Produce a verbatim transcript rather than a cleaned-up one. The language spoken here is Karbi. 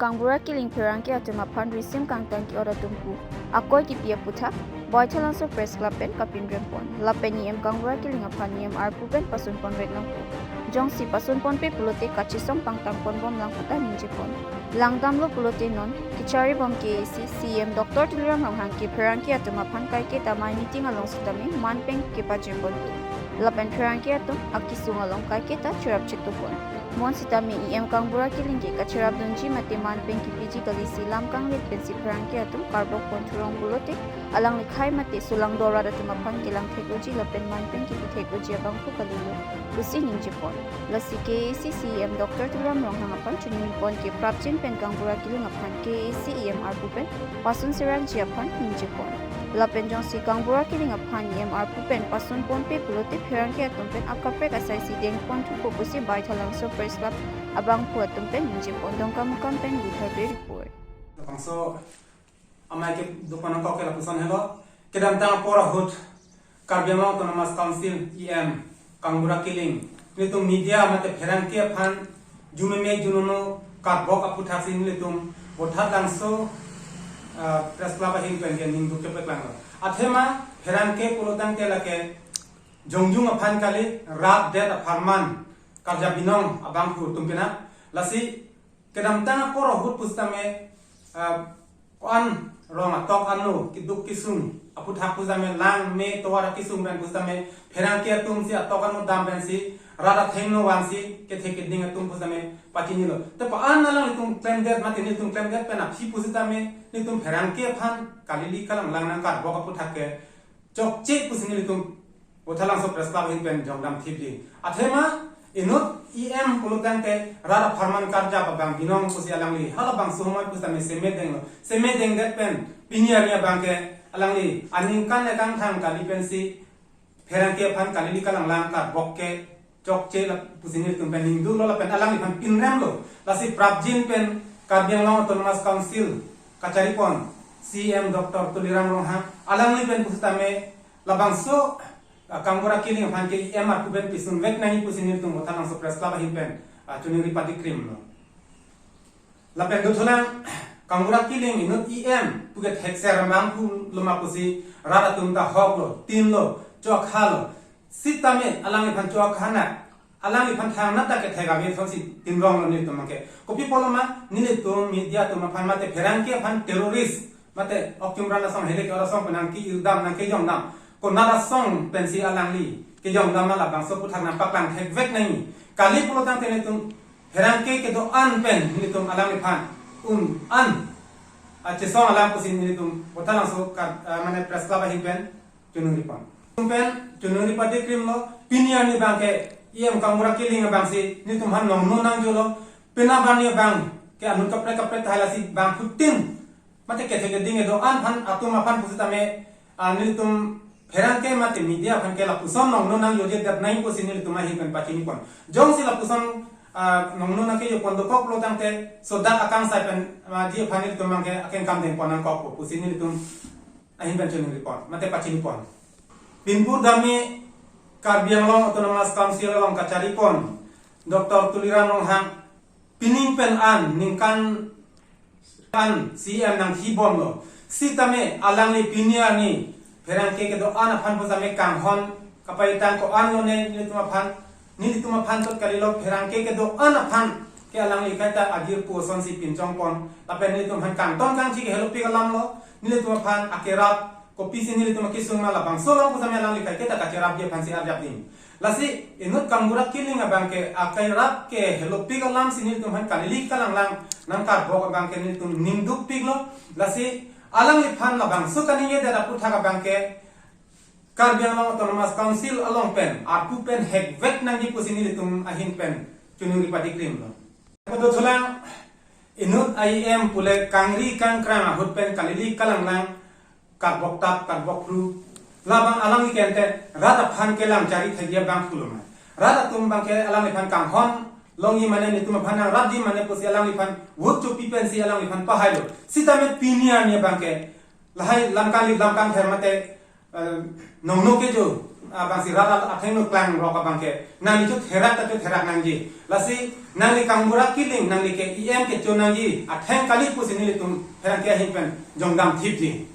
Kangbura Killing pherangke atum aphan risim kangtang ke-ot atum pu akoi kipi aputhak Baithalangso Press Club pen kapinrem pon. Lapen E M Kangbura Killing aphan E M arpu pen pasun ponvek nangpo. Jongsi pasun ponpe pulote kachesong pangtang ponbom lang puta ningje pon. Langdamlo pulote non kachari bom K A A C C E M Doctor Tuliram Ronghang ke pherangke atum aphan kaiketa mai meeting along sitame manpeng kepajir ponpo. Lapen pherangke atum akesung along kaiketa cherap chetu pon. Mo sitame E M Kangbura Killing ke kacherap dunji mate manpeng kipiji kali si lam kangrit pensi pherangke atum karbok pon thurong pulote alangli khei mate sulang do rat atum aphan kelang thek-oji lapen manpeng kipi thek-oji abangphu kalilo pusi ningje pon. Lasi K A A C C E M Doctor Tuliram Ronghang aphan choningri pon ke prapjin pen Kangbura Killing aphan K A A C E M arpu pen pasun serangji aphan ningje pon. Lapen jongsi Kangbura Killing aphan E M arpu pen pasun ponpe pulote pherangke atum pen akaprek asai si deng pon thupo pusi Baithalangso Press Club abangphu atum pen ningje pon. Dongkamukam pen Gudharbe report. Labangso amei kedo pon nangkok ke lapuson helo. Kedamtang apor ahut Karbi Anglong Autonomous Council E M Kangbura Killing nelitum media mate pherangke aphan jumeme junono karbok aputhak si nelitum Baithalangso, ah, Press Club ahin pen ke ningduk chepaklanglo. Athema pherangke pulo tangte lake jongjung aphan kali, rat det apharman karja binong abangphu atum pina. Lasi kedamtang apor ahut pusitame, ah, ko-an rong atok ano keduk kesung aputhak pusitame lang me tovar kesung pen pusitame pherangke atum si atok ano dam pensi rat athengno vansi kethe keding atum pusitame pachinilo. Te pa-an alanglitum klemdet mate nelitum klemdet pen aphi pusitame nelitum pherangke aphan kalili kalanglang nangkarbok aputhak ke chokche pusi nelitum Baithalangso Press Club ahin pen jongdam thipji. Athema inut E M pulo tangte rat apharman karja abang binong pusi alangli halabangso homoi pusitame seme denglo. Seme dengdet pen pini arni abangke alangli aningkan ekangthang kali pensi pherangke aphan kalili kalanglang karbok ke chokche la pusi nelitum pen ningduklo lapen alangliphan pinremlo. Lasi prapjin pen Karbi Anglong Autonomous Council kachari pon C E M Doctor Tuliram Ronghang alangli pen pusitame labangso, ah, Kangbura Killing aphan ke E M arpu pen pisunvek nangji pusi nelitum Baithalangso Press Club ahin pen, ah, choningri padikrimlo. Lapen dothulang Kangbura Killing inut E M puke thekser abangphu loma pusi rat atum ta hoklo, tinlo, chokhalo. Sitame alangliphan chokha na, alangliphan thang na ta kethek ave thonsi tinronglo nelitum abangke. Kopi pulo ma nelitum media atum aphan mate pherangke aphan terrorist mate okchumran asong hele ke orasong penang ke-irdam nangkejongdam. Konat asong pensi alangli kejongdam labangso aputhak nangpaklang thekvek nangji. Kali pulo tangte nelitum pherangke kedo-an pen nelitum alangliphan un-an, ah, chesong alam pusi nelitum Baithalangso ka, ah, mane Press Club ahin pen choningri pon. Pen choningri padikrimlo, pini arni abangke E M Kangbura Killing abangsi nelitum aphan nongno nangjolo, pini arni abangke anut kaprek kaprek tahai lasi bangphutin mate kethe keding kedo-an aphan atum aphan pusitame, ah, nelitum pherangke mate media aphan ke lapuson nongno nangjojedet nangji pusi nelitum ahin pen pachini pon. Jongsi lapuson, ah, nongno nangkejo pon dokok pulo tangte sodak akangsai pen, ah, ji aphan nelitum abangke akengkam deng pon nangkokpo pusi nelitum ahin pen choningri pon mate pachini pon. Pinpur dami Karbi Anglong Autonomous Council along kachari pon Doctor Tuliram Ronghang pining pen an ningkan an C E M nangthibomlo. Sitame alangli pini arni pherangke kedo-an aphan pusitame kanghon kapaitang ko-an lone nelitum aphan, nelitum aphan tot kalilo, pherangke kedo-an aphan ke alangli kaita agir pu asonsi pinchong pon. Lapen nelitum aphan kangton kangchi ke helopik alamlo, nelitum aphan akerap kopisi nelitum akesung ma labangso along pusitame alangli kaiketa kacherapji aphansi arjap ding. Lasi inut Kangbura Killing abangke akerap ke helopik alamsi nelitum aphan kalili kalanglang nangkarbok abangke nelitum ningdukpiklo. Lasi alangliphan labangso kaningjedet aputhak abangke Karbi Anglong Autonomous Council along pen arpu pen hekvek nangji pusi nelitum ahin pen choningri padikrimlo. Dothulang inut E M pule kangri kangkrang ahut pen kalili kalanglang karbok tap karbok phru. Labang alangli kente rat aphan kelang chari thekji abangphu loma. Rat atum abangke alangliphan kanghon longji mane nelitum aphan nangrapji mane pusi alangliphan vote chopi pensi alangliphan pahailo. Sitame pini arni abangke lahai lamkangli lamkangther mate, eh, nongno kejo Abangsi rat athengno klangrok abangke nangli chotherak ta chotherak nangji. Lasi nangli kangburak kiling, nangli ke E M kecho nangji atheng kali pusi nelitum pherangke ahin pen jongdam thipji.